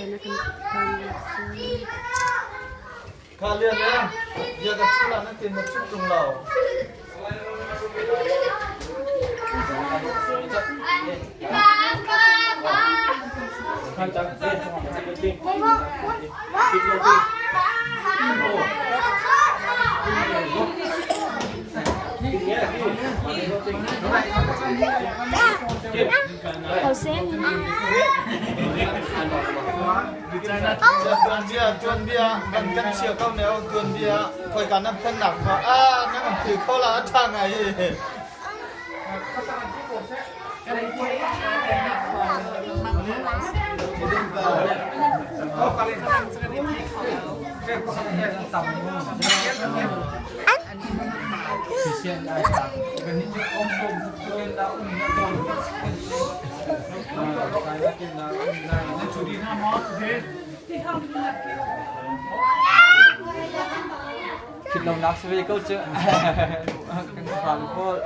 China kan phan si. Kha lian lian bia ka chim la na tin na chim tung lo. Tuanbia tuanbia kan kan chia ko ne tuanbia khoi ka nan phen nak kha a nan an thil kho la a tha ngai hi. Philh lonak si ve ko cu. Kan hral pawl.